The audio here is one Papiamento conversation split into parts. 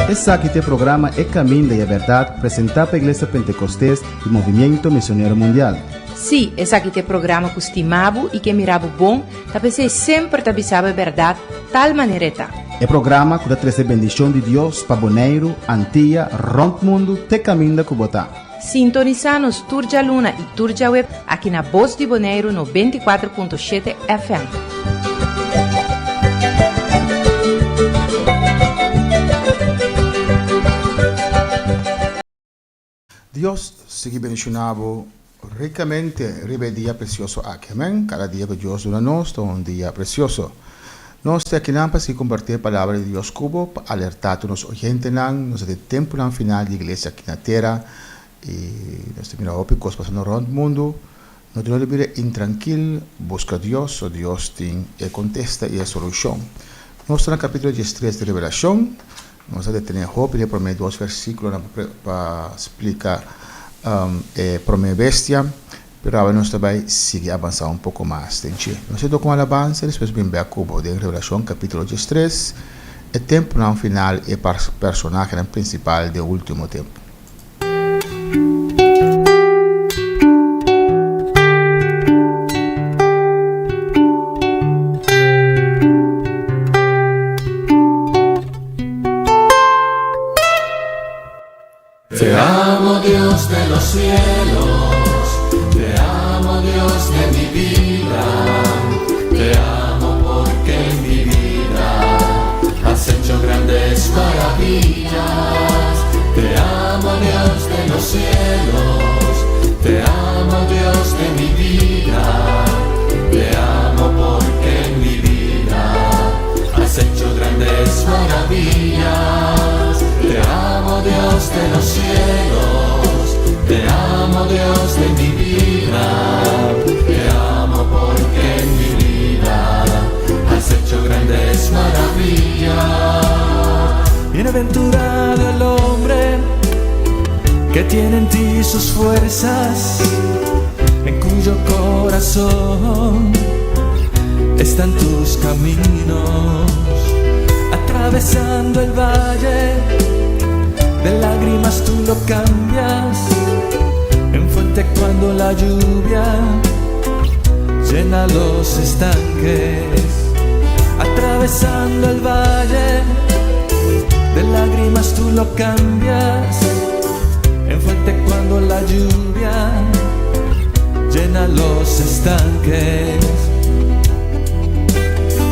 Esaki ta e programa E Caminda y e Berdad presenta pa Iglesia Pentecostes y Movimiento Misionero Mundial. Sí, esaki ta e programa ku stima bo i ke mira bo bon, ta p'esei semper ta bisa bo e bèrdat tal manera e ta. E programa ku ta trese bendishon di Dios pa Boneiru, Antia, rònt mundu te kaminda ku bo ta. Sintonisá nos tur djaluna i tur djaweb aki na Bos di Boneiru 94.7 FM. Dios sigui bendiciona bo ricamente riba e dia precioso aki. Amen. Cada dia cu Dios duna nos ta un dia precioso. Nos ta akinan pa sigui comparti e palabra di Dios cu bo, pa alerta tur nos oyentenan. Nos ta den temponan final di iglesia aki na tera y nos ta mira hopi cos pasando rond mundo. No tin no di bira intrankil, busca Dios, so Dios tin e contesta y e solucion. Nos ta na capitulo diestres di Revelacion. Nos a detené hopi den e promé dos versíkulonan pa splika e promé bestia, pero awe nos ta bai sigui avansá un poko mas den dje. Nos a toka un alabansa i despues bin bèk ku bo den Revelashon kapítulo diestres, e tempunan final i e personahenan prinsipal den último tempu. Te amo Dios de los cielos, te amo Dios de mi vida, te amo porque en mi vida has hecho grandes maravillas. Te amo Dios de los cielos, te amo Dios de mi vida, te amo porque en mi vida has hecho grandes maravillas. Te amo Dios de los cielos, te amo Dios de mi vida, te amo porque en mi vida has hecho grandes maravillas. Bienaventurado el hombre que tiene en ti sus fuerzas, en cuyo corazón están tus caminos. Atravesando el valle de lágrimas tú lo cambias en fuente cuando la lluvia llena los estanques. Atravesando el valle de lágrimas tú lo cambias en fuente cuando la lluvia llena los estanques.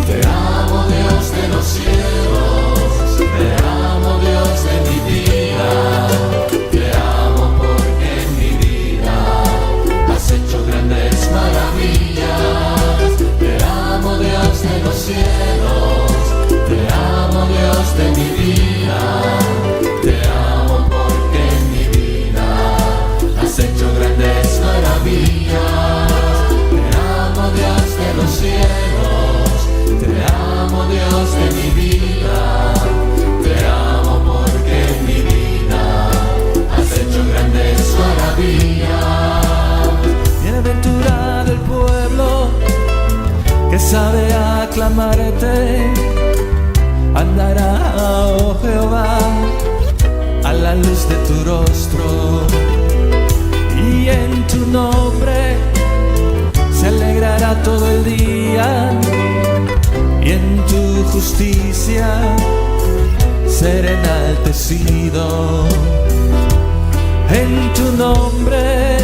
Te amo Dios de los cielos, te amo Dios de mi vida, te amo porque en mi vida has hecho grandes maravillas. Te amo Dios de los cielos, te amo Dios de mi vida, te amo porque en mi vida has hecho grandes maravillas. Te amo Dios de los cielos, te amo Dios de mi vida, te amo porque en mi vida has hecho grandes maravillas. Bienaventurado el pueblo que sabe aclamarte, andará, oh Jehová, a la luz de tu rostro, y en tu nombre se alegrará todo el día, y en tu justicia será enaltecido. En tu nombre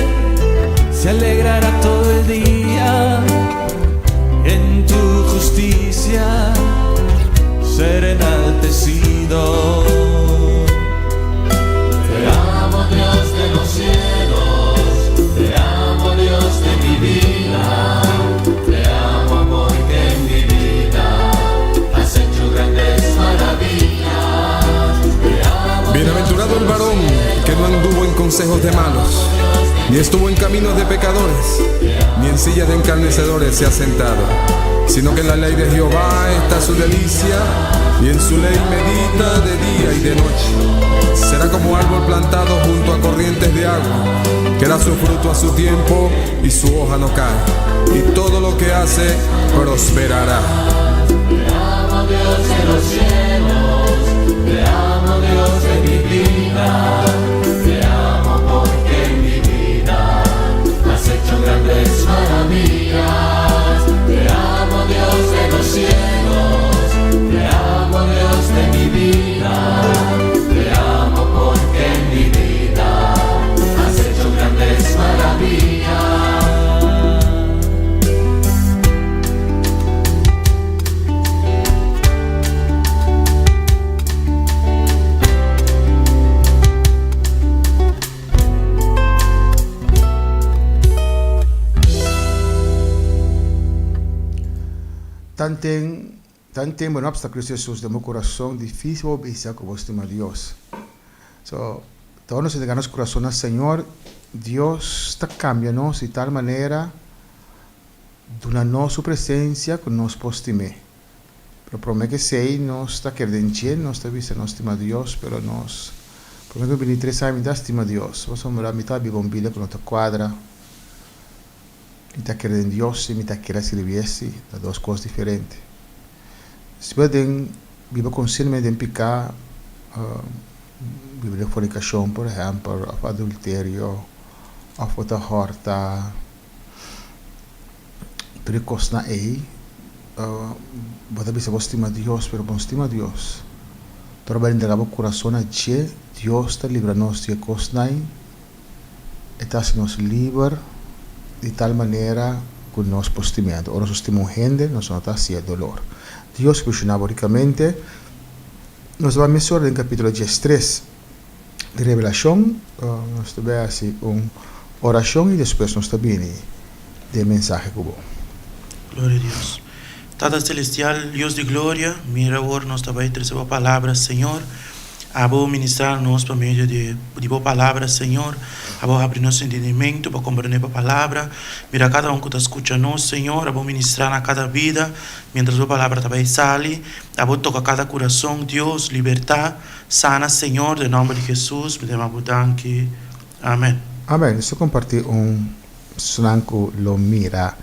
se alegrará todo el día, en tu justicia será enaltecido. Te amo Dios de los cielos, te amo Dios de mi vida, te amo porque en mi vida has hecho grandes maravillas. Te amo, Bienaventurado el varón que no anduvo en consejos de malos, ni estuvo en caminos de pecadores, ni en silla de encarnecedores se ha sentado, sino que en la ley de Jehová está su delicia, y en su ley medita de día y de noche. Será como árbol plantado junto a corrientes de agua, que da su fruto a su tiempo y su hoja no cae, y todo lo que hace prosperará. Te amo. Dios de los cielos, te amo Dios de mi vida, te amo porque en mi vida has hecho grandes maravillas. Te amo Dios de los cielos, te amo Dios de mi vida, te amo porque en mi vida has hecho grandes maravillas. Tanten, tanten bo no apsta Cristo Jesus den bo kurason, difícil bo bisa ku bo stima Dios. So, ta ora nos entrega nos kurason na Señor, Dios ta kambia nos di tal manera, duna nos su presensia ku nos por stim'é. Pero promé ku esei nos ta kere den dje, nos ta bisa nos stima Dios, pero nos promé ku bini tres aña mi ta stima Dios, pasobra mi ta biba un bida ku no ta kuadra. Mi ta kere den Dios i mi ta kere sirbié, sí, ta dos kos diferente. Si bo den biba konsientemente den piká, biba den fornikashon, por ehèmpel, òf adulterio, òf bo ta hòrta, tur e kosnan ei, bo ta bisa bo stima Dios, pero bo no stima Dios. Ora bo a entregá bo kurason na dje, Dios ta libra nos di e kosnan ei. E ta hasi nos liber di tal manera ku nos por stim'é. Anto ora nos stima un hende, nos no ta hasié dolor. Dios kushina bo rikamente. Nos ta bai mesora den kapítulo diestres di Revelashon. Nos ta bai hasi un orashon i despues nos ta bini den mensahe ku bo. Gloria a Dios. Tata Celestial, Dios di gloria, mira awor nos ta bai trese bo palabra, Señor. Abo ministra nos pa medio di di bo palabra, Señor. Abo habri nos entendimento pa comprende bo palabra. Mira cada un cu ta scucha nos, Señor. Abo ministra na cada bida mientras bo palabra ta bai sali. Abo toca cada curason, Dios. Liberta, sana, Señor, den nomber di Jesus. Mi ta yama bo danki. Amen. Amen. Nos ta comparti un esnan cu lo mira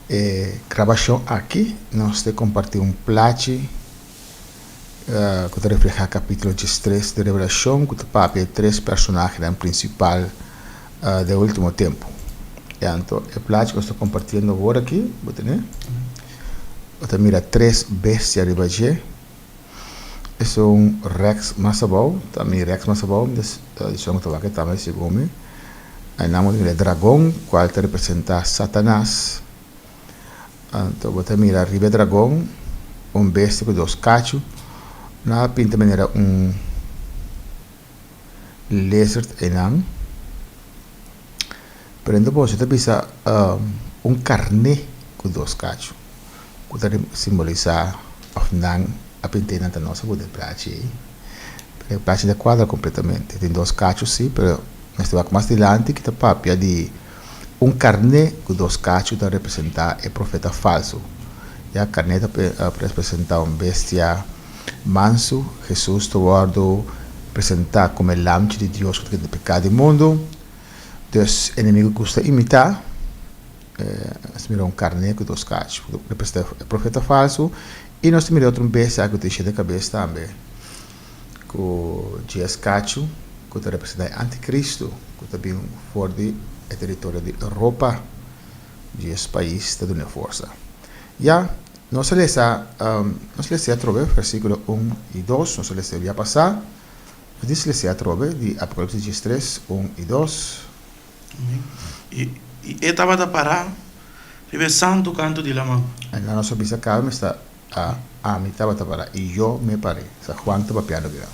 e grabacion aki. Nos ta comparti un plachi. ku ta reflehá kapítulo diestres di Revelashon ku ta papia e tres personahenan prinsipal den último tempu. E anto e plachi ku nos ta kompartiendo awor aki, bo tene, bo ta mira tres bestia riba dje. Esun rèks mas abou, ta mi rèks mas abou, mi ta diciendo ku ta wak e tambe segun mi. Einan bo ta mira e dragon, kual ta representá Satanas. Anto bo ta mira riba e dragon un bestia ku dos kachu. Nan a pinta manera un lizard einan. Pero ento bo ta bisa un karné ku dos kachu ku ta simbolisá òf nan a pinta einan ta nos a pone e plachi ei. Pero e plachi ta kuadra kompletamente. Tin dos kachu si, pero mester wak mas dilanti ki ta papia di. Un karné ku dos kachu ta representá e profeta falsu. Ya karné ta representá un bestia mansu. Hesus ta wòrdu presentá komo e Lamchi di Dios ku ta kita piká di mundu. Dus enemigu gusta imitá. Nos ta mira un karné ku dos kachu ku ta representá e profeta falsu. I nos ta mira otro un bestia ku tin shete kabes tambe ku dies kachu ku ta representá e antikristu ku ta bin for di e teritorio di Europa, dies pais ta dun'é forsa. Ya, nos a lesa, nos lesa atrobe versíkulo un i dos, nos a lesa e bia pasá, nos dici lesa atrobe di Apokalipsis diestres, un i dos. I e tabata pará riba e santu kantu di laman. Nan nos a bisa kaba mester A Ami tabata pará i yo me paré. Sa Juan ta papiando bira.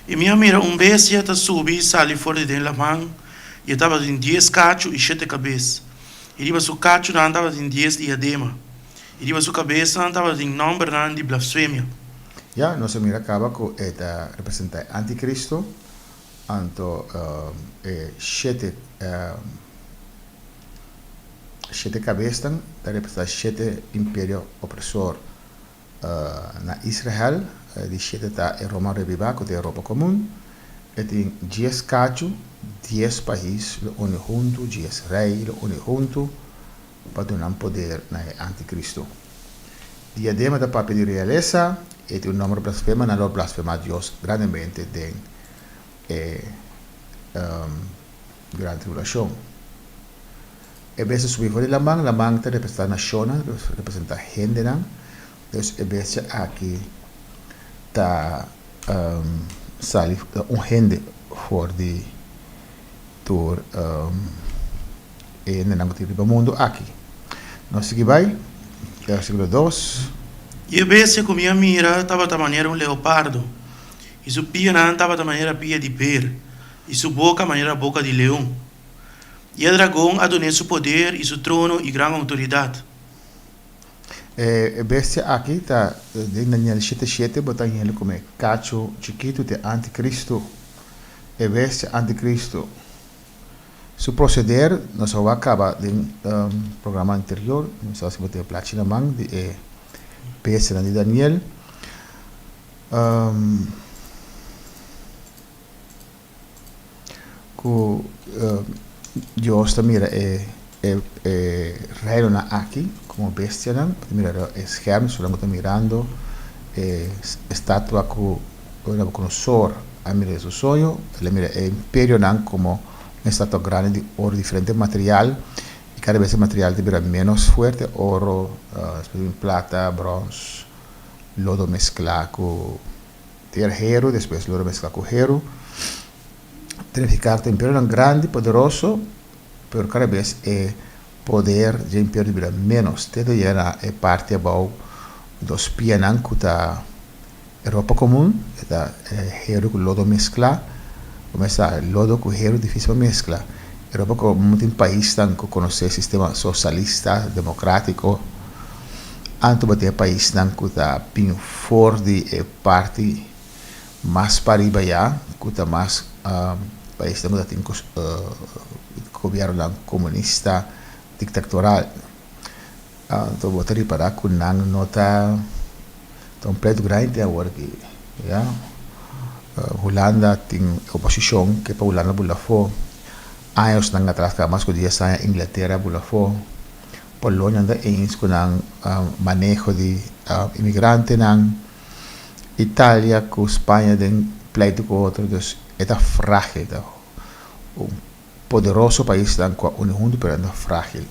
I mi a mira un bestia ta subi i sali for di den laman, i e tabatin dies kachu i shete kabes, i riba su kachunan tabatin dies diadema, i riba su kabesnan tabatin nòmbernan di blasfemia. Ya nos a mira kaba ku e ta representá e antikristo, anto e shete. Shete kabesnan ta representá shete imperio opresor na Israel. Di shete ta e Roma rebibá ku ta e Europa komun. E tin dies kachu, dies pais lo uni huntu, dies rei lo uni huntu pa duna nan poder na e antikristu. Diadema ta papia di realesa, e tin un nomber blasfema, nan lo blasfema Dios grandemente den e gran tribulashon. E bestia subi for di laman, laman ta representa nashonnan, representa hendenan, dus e bestia aki ta sali un hende for di tur e hendenan ku tin riba mundu aki. Nos sigui bai, versíkulo dos. I e bestia ku mi a mira tabata manera un leopardo, i su pianan tabata manera pia di ber, i su boka manera boka di leon. I e dragon a dun'é su poder i su trono i gran outoridat. E bestia aki ta den Daniel shete shete, bo ta hende kome kachu chikitu te antikristu. E bestia antikristu su proceder nos a wak caba den programa anterior, mi sa si bo tin e plachi na man di e bestianan di Daniel. Cu Dios ta mira e e reinonan aki como bestianan, bo ta mira e scherm su nan bo ta mirando e estatua cu Nabucodonosor a mira den su soño, el a mira e imperionan como un estatua grandi di oro diferente material y cada bes e material ta bira menos fuerte, oro, despues bin plata, brons, lodo mezcla cu ter heru, despues lodo mezcla cu heru. Ta nifica cu ta imperionan grandi, poderoso, pero cada bes e poder dje imperio ta bira menos, te ta yega na e parti abou dos pianan cu ta E ropa komun e ta heru ku lodo mesklá. Kumesa lodo ku heru difísil pa meskla. E ropa komun tin paisnan ku konosé sistema sosialista, demokratiko. Anto bo tin e paisnan ku ta bin for di e parti mas pariba ya, ku ta mas paisnan ku ta tin gobiernonan komunista, diktaktoral. Anto bo ta ripará ku nan no ta ta un pleito grandi awor aki, ya. Hulanda tin oposishon ke pa Hulanda bula afó. Añosnan atras kaba mas ku dies aña Inglatera a bula afó. Polonia no ta eens ku nan maneho di imigrantenan. Italia ku Spaña den pleito ku otro, dus e ta frágil, ta un poderoso paisnan ku a uni huntu pero nan ta frágil.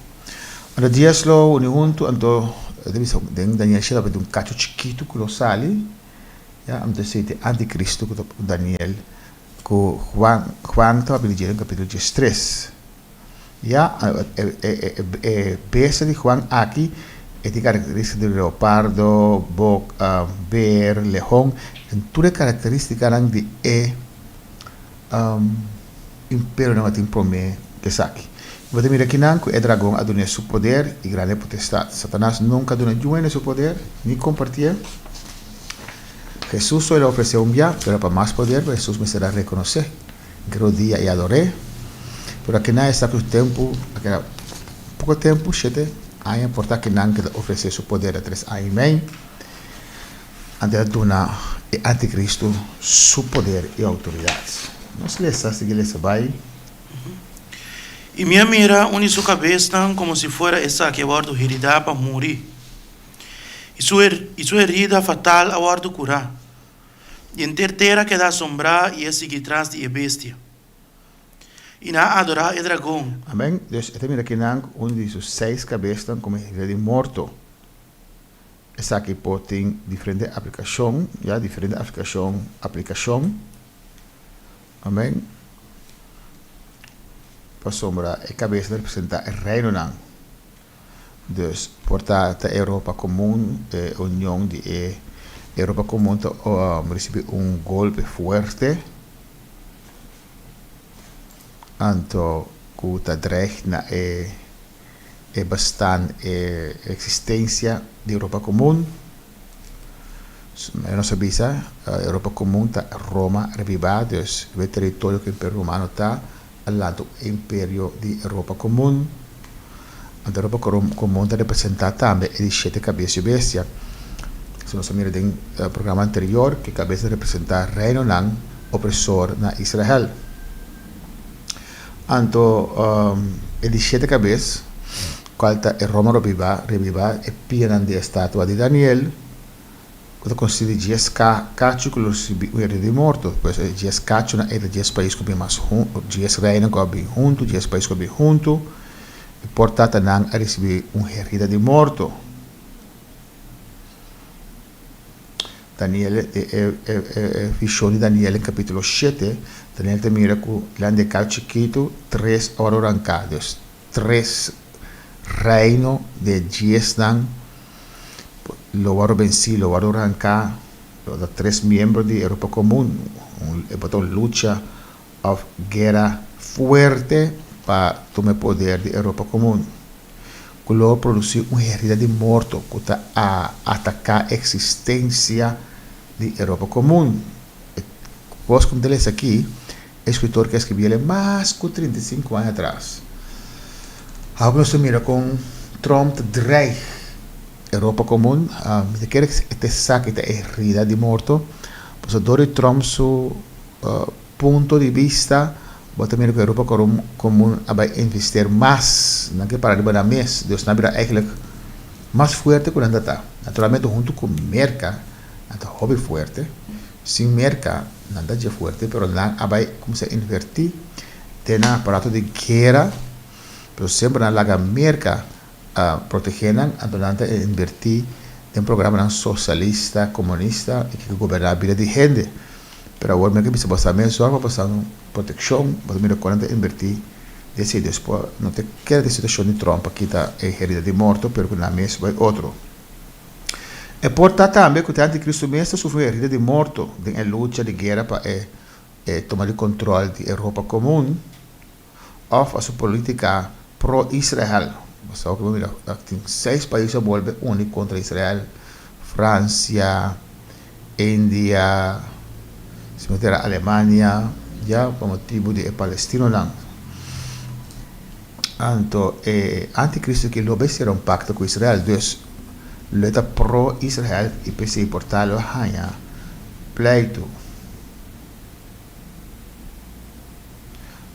Anto dies lo uni huntu anto e ta bisa den Daniel shete ta un kachu chikitu ku lo sali ya anto esei ta e antikristu ku ta Daniel ku Juan Juan ta papia di dje den kapitulo diestres ya e bestia di Juan aki e tin karakteristika di leopardo, bok, ber, lehon en tur e karakteristikanan di e Imperionan a tin promé ku esaki. Bo ta mira kinan ku e dragon a dun'é su poder i grandi potestat. Satanas nunka a duna niun hende su poder, ni kompartié. Hesus so el a ofresé un bia, pero pa mas poder, Hesus mester a rekonosé, grodia i ador'é. Pero akinan e sa ku su tempu a keda poko tempu, shete aña, por ta kinan ku el a ofresé su poder a tres aña i mei. Anto el a duna e antikristu su poder i outoridat. Nos lesa, sigui lesa bai. I mi a mira un di su kabesnan komo si fuera esaki a wòrdu heridá pa muri, i su i su herida fatal a wòrdu kurá. I henter tera a keda asombrá i a sigui tras di e bestia. I nan a adorá e dragon. Amèn. Dus e ta mira kinan ku un di su seis kabesnan komo herida di morto. Esaki por tin diferente aplikashon, ya, diferente aplikashon, aplikashon. Amen. Pasobra e kabes ta representá e reinonan. Dus por ta ta Europa Komun, e union di e Europa Komun ta risibí un golpe fuerte. Anto ku ta dreig na e. E bestaan e eksistensia di Europa Komun. Nos a bisa Europa Komun ta Roma rebibá, dus e teritorio ku Imperio Romano ta a lanta un imperio di Europa Komun. Anto Europa Komun ta representá tambe e di shete kabes di bestia. Si nos a mira den programa anterior ku e kabes ta representá reinonan opresor na Israel. Anto e di shete kabes Cual ta e Roma robibá, rebibá, e pianan di e estatua di Daniel, cu ta consisti di dies cachu cu lo ricibi un herida di morto. Pues e dies cachunan ei ta dies pais cu bin mas huntu, dies reinan cu a bin huntu, dies pais cu a bin huntu, y por ta ta nan a ricibi un herida di morto. Daniel, e e vision di Daniel den capitulo shete, Daniel ta mira cu lan di e cachu chikitu tres oro ranca, dus tres reino di e diesnan lo wòrdu bensí, lo wòrdu ranká, lo ta tres miembro di Europa Komun, e por ta un lucha òf guera fuerte pa tuma e poder di Europa Komun, ku lo produsí un herida di morto ku ta ataká eksistensia di Europa Komun. E kos ku mi ta lesa aki. E escritor ke a scribi el mas ku 35 aña atras. Awe nos ta mira kon Trump ta dreig Europa Komun. Mi ta kere e ta esaki ta e herida di morto. Pasobra dor di Trump su punto di bista bo ta mira ku Europa Komun a bai investeer mas. Nan ke para riba nan mes. Dus nan a bira eigenlijk mas fuerte ku nan ta ta. Naturalmente huntu ku Merka nan ta hopi fuerte. Sin Merca nan ta dje fuerte pero nan a bay cuminsa inverti den nan aparato di guera pero semper nan laga Merca protege nan anto nan ta inverti den programanan socialista comunista y ke goberna bida di hende pero awor Merca bisa boso ta mes zorg pa boso proteccion boso mira con nan ta inverti den esey despues no ta keda den situacion di Trump a kita e herida di morto pero cu nan mes bay otro. E por ta tambe ku te antikristu mes ta sufri un herida di morto den e lucha di guera pa e e toma di kontrol di Europa komun òf a su politika pro-Israel. Bo sa ku bo mira tin seis pais a bolbe uni kontra Israel, Fransia, India, si mi tera Alemania, ya pa motibu di e palestinonan. Anto e antikristu aki lo bay sera un pakto ku Israel, dus lo e ta pro Israel i p'esei por ta lo haña pleitu.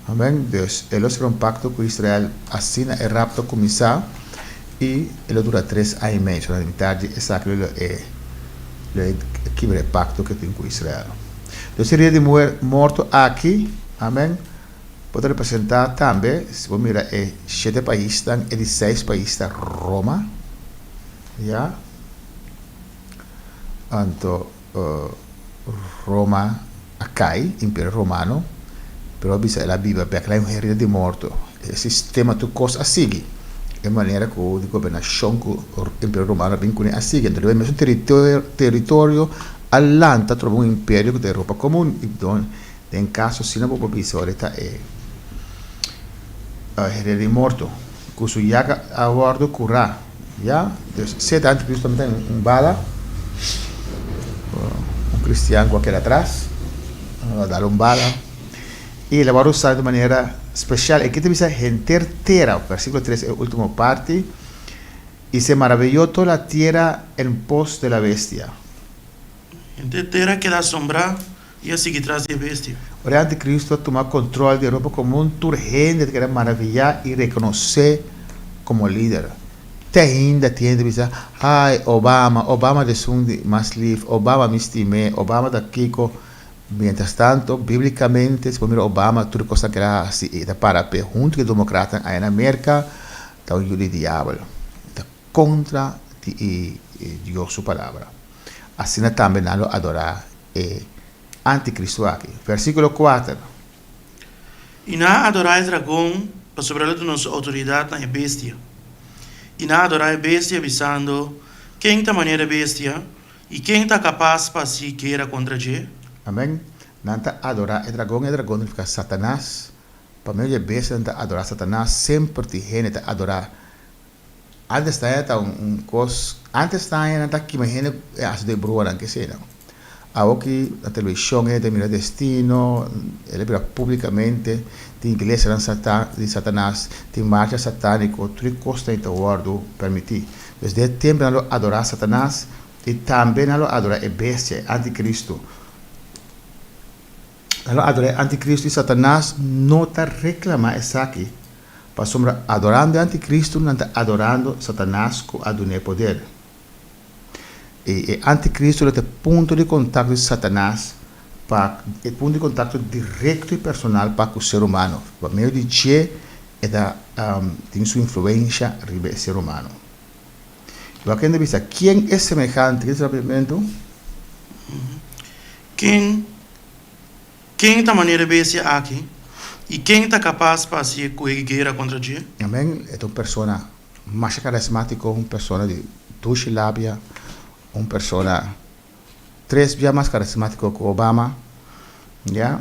Amen. Dus e lo sera un pakto ku Israel asina e rapto kuminsá i e lo dura tres aña i mei. So na mitar di esaki lo e lo e kibra e pakto ku e tin ku Israel. Dus e ria di morto aki, amen, Bo ta representá tambe, si bo mira e shete paisnan, e di seis pais ta Roma, ya. Anto Roma a kai, Imperio Romano, pero a bisa el a biba bek na un herida di morto. E sistema tur kos a sigui, e manera ku di gobernashon ku Imperio Romano a bin kuné a sigui. Anto riba e mesun teritorio a lanta atrobe un imperio ku ta Europa Komun. Den caso asina bo por bisa ora ta e hereda di morto cu su yaga a wordo cura ya. Dus sete anticristo tambe ta un bala un cristian cu a keda atras a dal un bala y el a wordo usa di manera special e kita bisa henter tera versiculo tres e ultimo parti y se maravilló toda la tierra en pos de la bestia. Henter tera keda asombrá I a sigui tras di e bestia. Ora e antikristu a tuma kontrol di Europa Komun, tur hende ta keda maraviyá i rekonosé komo lider. Te ainda tin hende ta bisa, Ai, Obama, Obama ta esun di mas lif, Obama mi stim'é, Obama ta kiko. Mientras tanto, bíblikamente, si bo mira Obama, tur e kosnan ku el a hasi, e ta para p'e huntu ku e demokratnan aya na Merka, ta un yu di diabel. E ta kontra di Dios su palabra. Asina tambe nan lo adorá e anticristo aki. Versículo kuater. I nan a adorá e dragon, pasobra el a duna su outoridat na e bestia. I nan a adorá e bestia, bisando, Ken ta manera e bestia, i ken ta kapas pa hasi gera kontra dje? Amèn. Nan ta adorá e dragon. E dragon ta nifiká Satanas. Pa medio di e bestia nan ta adorá Satanas. Semper tin hende ta adorá Antes taña ta un kos, antes taña nan ta kima hende e hasi den bruanan ke esei nan. Awoki na televishon hende ta mira destino, el a bira publikamente, tin iglesianan satan di satanas, tin marcha sataniko, tur e kosnan ei ta wòrdu permití. Dus den e tempu nan lo adorá satanas i tambe nan lo adorá e bestia, e antikristu. Nan lo adorá e antikristu i satanas no ta reklamá esaki. Pasobra adorando e anticristo nan ta adorando Satanas ku a dun'é poder. I e anticristo lo ta e punto di kontakto di Satanas pa e punto di kontakto direkto i personal pa ku ser humano. Pa medio di dje e ta tin su influensha riba e ser humano. I wak hende bisa, Ken es semehante? Ken ta papiamentu? Ken Ken ta manera e bestia aki, i ken ta kapas pa hasié ku e guera kontra dje? Amén. E ta un persona masha karismátiko, un persona di dushi labia, un persona tres bia mas karismátiko ku Obama, ya,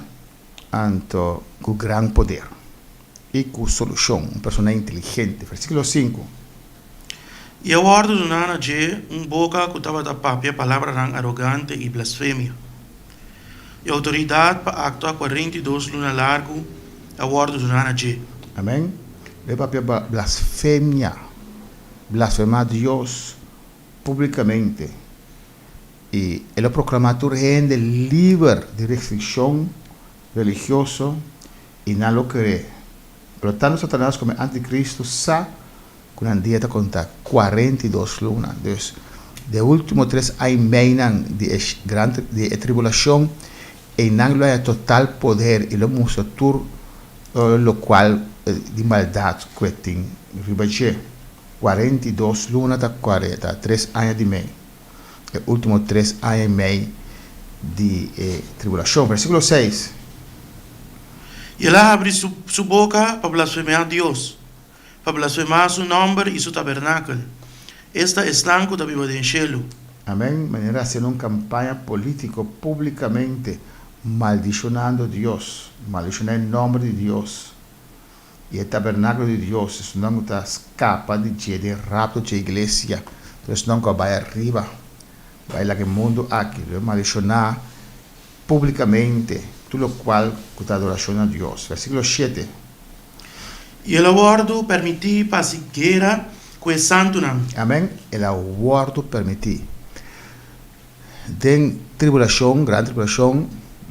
anto ku gran poder i ku solushon, un persona inteligente. Versíkulo sinku. I a wòrdu duná na dje un boka ku tabata papia palabranan arogante i blasfemia. E outoridat pa aktua 42 luna largu a wòrdu duná na dje. Amèn. Lo e papia blasfemia, blasfemá Dios públikamente, i e lo proklamá tur hende liber di restrikshon religioso, i nan lo keré. Pero tantu Satanas komo e antikristu sa ku nan dia ta kontá 42 luna. Dus, de último tres aña i meinan di e gran di e tribulashon, einan lo haya total poder i lo mustra tur lokual di maldat ku e tin riba dje. 42 luna ta ta tres aña di mei. E último tres aña i mei di e tribulashon. Versíkulo seis. I el a habri su boka pa blasfemiá Dios. Pa blasfemá su nòmber i su tabernakel, esta esnan ku ta biba den shelu. Amén, manera hasiendo un kampaña polítiko públikamente maldishonando Dios, maldishoná e nòmber di Dios i e tabernákulo di Dios, esnan ku ta skapa di dje den rapto dje iglesia, tur esnan ku a bai ariba, bai laga e mundu aki, lo e maldishoná públikamente tur lokual ku ta adorashon na Dios. Versíkulo shete. I el a wòrdu pèrmití pa hasi guera ku e santunan. Amèn, el a wòrdu pèrmití. Den tribulashon, gran tribulashon,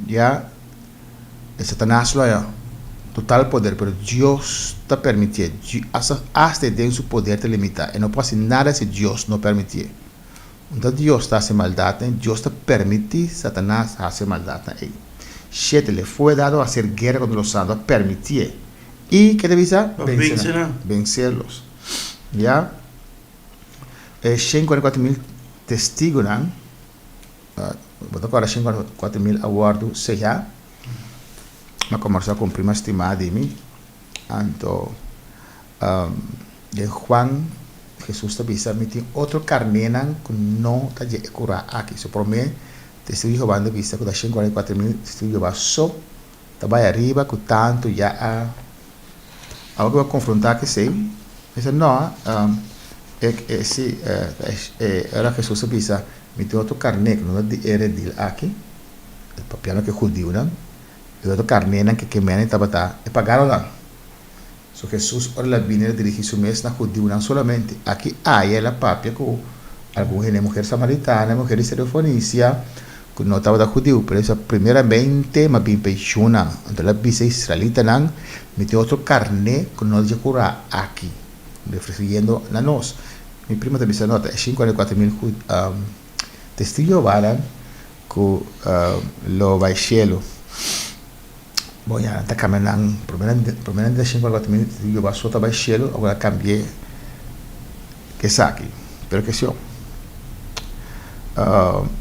ya e Satanas lo haña total poder, pero Dios ta pèrmitié. Asta, asta e den su poder ta limitá. E no por hasi nada si Dios no pèrmitié. Unda Dios ta hasi maldatnan, Dios ta permití Satanas hasi e maldatnan ei. Shete, Le fue dado hacer guerra contra los santos, a permitié. I ke ta bisa? Pa vense nan. Vencerlos. Ya. E 144 mil testigunan, bo ta kòrda 144 mil a wòrdu seyá? Mi a kòmbersá ku un prima stimá di mi, anto Den Juan, Hesus ta bisa, Mi tin otro karnénan ku no ta dje e kurá aki. So promé Testigu di Jehová nan ta bisa ku ta 144 mil Testigu di Jehová so ta bai ariba ku tantu ya a Awor ku bo a konfrontá ku esei, bisa, No, e e si e ora Hesus a bisa, Mi tin otro karné ku no ta di e redil aki, papiando ku e hudiunan, e otro karnénan ku ke mene tabata e paganonan. So Hesus ora el a bini el a dirigi su mes na hudiunan solamente. Aki aya el a papia ku algun hende, e muher samaritana, e muher di Serofonisia, ku no tabata hudiu, pero esei primeramente m'a bin pa e shunan. Anto el a bisa e israelitanan, Mi tin otro karné ku no dje kurá aki, refiriendo na nos. Mi prima ta bisa, No, ta e 54 mil testigu di Jehovanan ku lo bai shelu. Bon ya nan ta kambia nan prome nan prome nan ta 144 mil Jehová so ta bai shelu awor a kambi'é esaki pero kestion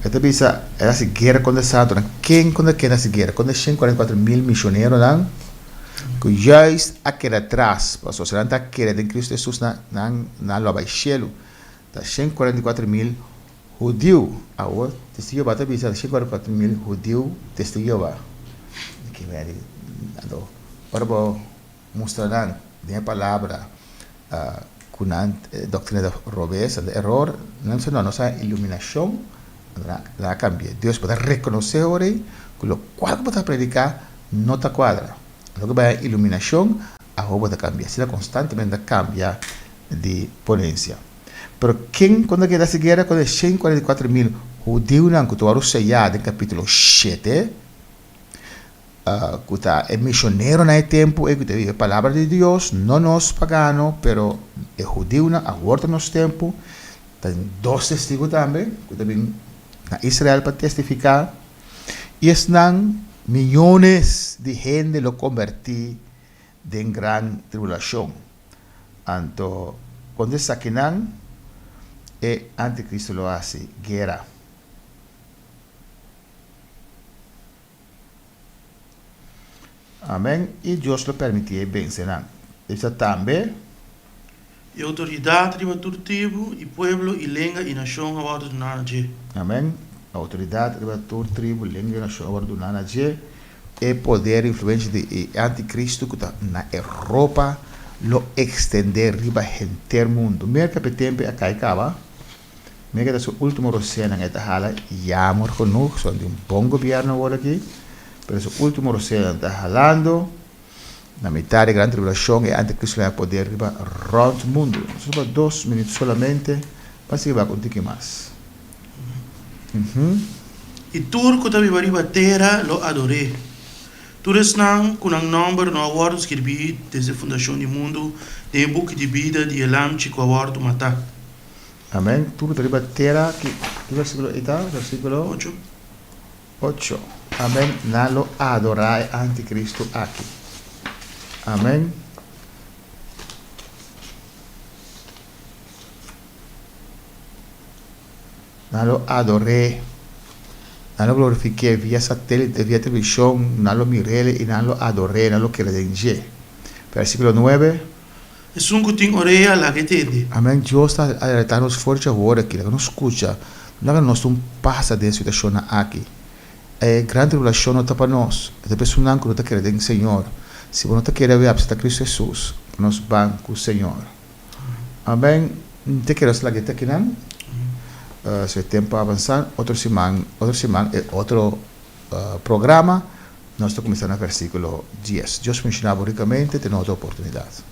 e ta bisa el a hasi guera kontra e santunan ken kontra ken a hasi guera kontra e 144 mil mishoneronan ku juist a keda atras pasobra si nan ta kere den Cristo Hesus nan nan nan lo a bai shelu ta 144 mil hudiu awor testigo Jehová ta bisa ta 144 mil hudiu testigo Jehová ke meri anto ora bo mustra nan den e palabra ku nan doktrina ta robes ta eror nan bisa no nos a iluminashon nan a kambia Dios bo ta rekonosé ora ei ku lokual ku bo ta prediká no ta kuadra loke bai a iluminashon awor bo ta kambia asina konstantemente ta kambia di ponensia. Pero ken ku ta keda hasi guera ku e 144 mil hudiunan ku ta wòrdu seyá den kapítulo 7? Ku ta e misioneronan e tempu ei ku ta biba e palabra di Dios, no nos pagano, pero e hudiunan awor ta nos tempu. Ta tin dos testigu tambe ku ta bin na Israel pa testifiká, i esnan miyones di hende lo kombertí den gran tribulashon. Anto kontra esakinan e antikristu lo hasi guera. Amen, i Dios lo permití e vense nan. E bisa tambe. I outoridat riba tur tribu i pueblo i lenga i nashon a wòrdu duná na dje. Amen. Outoridat riba tur tribu, lenga i nashon a wòrdu duná na dje. E poder i influensia di e antikristu ku ta na Europa lo ekstendé riba henter mundu. Merka pa e tempu a kai kaba. Mira ta su ultimo roseanan e ta hala jammer genoeg son di un bon gobierno awor aki pero su ultimo roseanan ta halando na mitad di gran tribulacion e anticristo lo haya poder riba rond mundo nos riba dos minuut solamente pa sigui bak un tiki mas. I tur ku ta biba riba tera lo ador'é, tur esnan ku nan nòmber no a wòrdu skirbí desde fundashon di mundu den e buki di bida di e Lamchi ku a wòrdu matá. Amen. Tur ta riba tera. Ki versikulo ei ta? Versikulo Ocho. Ocho. Amen. Nan lo adorá e antikristu aki. Amen. Nan lo ador'é. Nan lo glorifik'é via satélite, via televishon. Nan lo mir'é i nan lo ador'é, nan lo kere den dje. Versikulo nuebe. Esun ku tin orea, laga e tende. Amen Dios ta alerta nos for dje awor aki, laga nos skucha, no laga nos un pasa den situashonnan aki. E gran tribulashon no ta pa nos, e ta pa esunnan ku no ta kere den Señor. Si bo no ta kere awe apsepta Kristu Hesus, nos ban ku Señor. Amen Te kere nos laga e ta akinan, si e tempu a avansa, otro siman, otro siman e otro programa. Nos ta kuminsá na versíkulo dies. Dios benshoná bo rikamente te na otro oportunidat.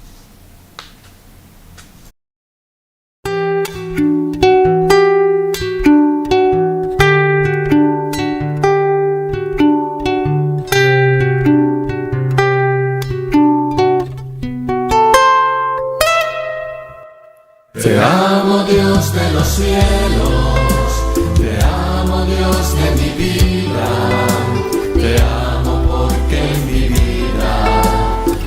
Te amo Dios de los cielos, te amo Dios de mi vida, te amo porque en mi vida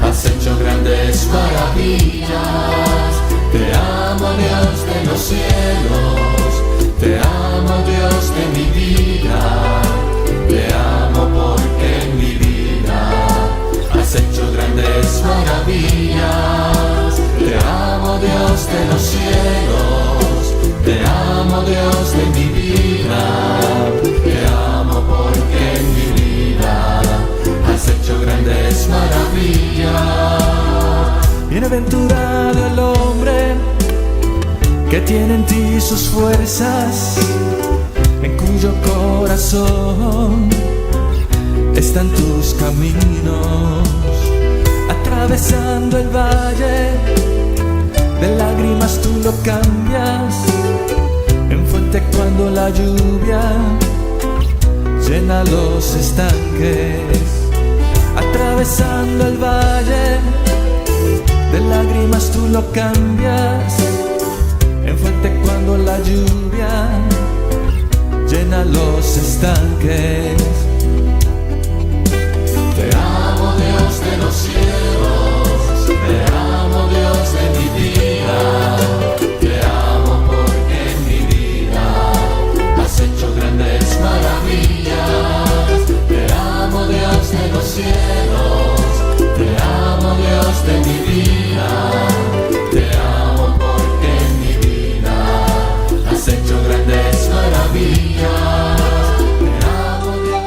has hecho grandes maravillas. Te amo Dios de los cielos, te amo Dios de mi vida, te amo porque en mi vida has hecho grandes maravillas. Te amo Dios de los cielos, te amo Dios de mi vida, te amo porque en mi vida has hecho grandes maravillas. Bienaventurado el hombre que tiene en ti sus fuerzas, en cuyo corazón están tus caminos. Atravesando el valle de lágrimas tú lo cambias en fuente cuando la lluvia llena los estanques. Atravesando el valle de lágrimas tú lo cambias en fuente cuando la lluvia llena los estanques. Te amo Dios de los cielos, te amo Dios de mi vida, te amo porque en mi vida has hecho grandes maravillas. Te amo Dios de los cielos, te amo Dios de mi vida, te amo porque en mi vida has hecho grandes maravillas. Te amo Dios.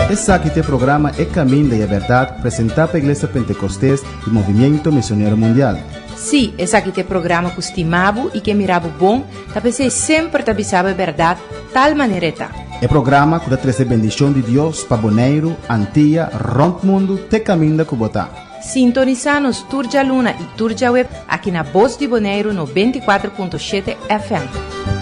Esaki ta e programa E Caminda y e Berdad presenta pa Iglesia Pentecostes y Movimiento Misionero Mundial. Sí, esaki ta e programa ku stima bo i ke mira bo bon, ta p'esei semper ta bisa bo e bèrdat tal manera e ta. E programa ku ta trese bendishon di Dios pa Boneiru, Antia, rònt mundu te kaminda ku bo ta. Sintonisá nos tur djaluna i tur djaweb aki na Bos di Boneiru 94.7 FM.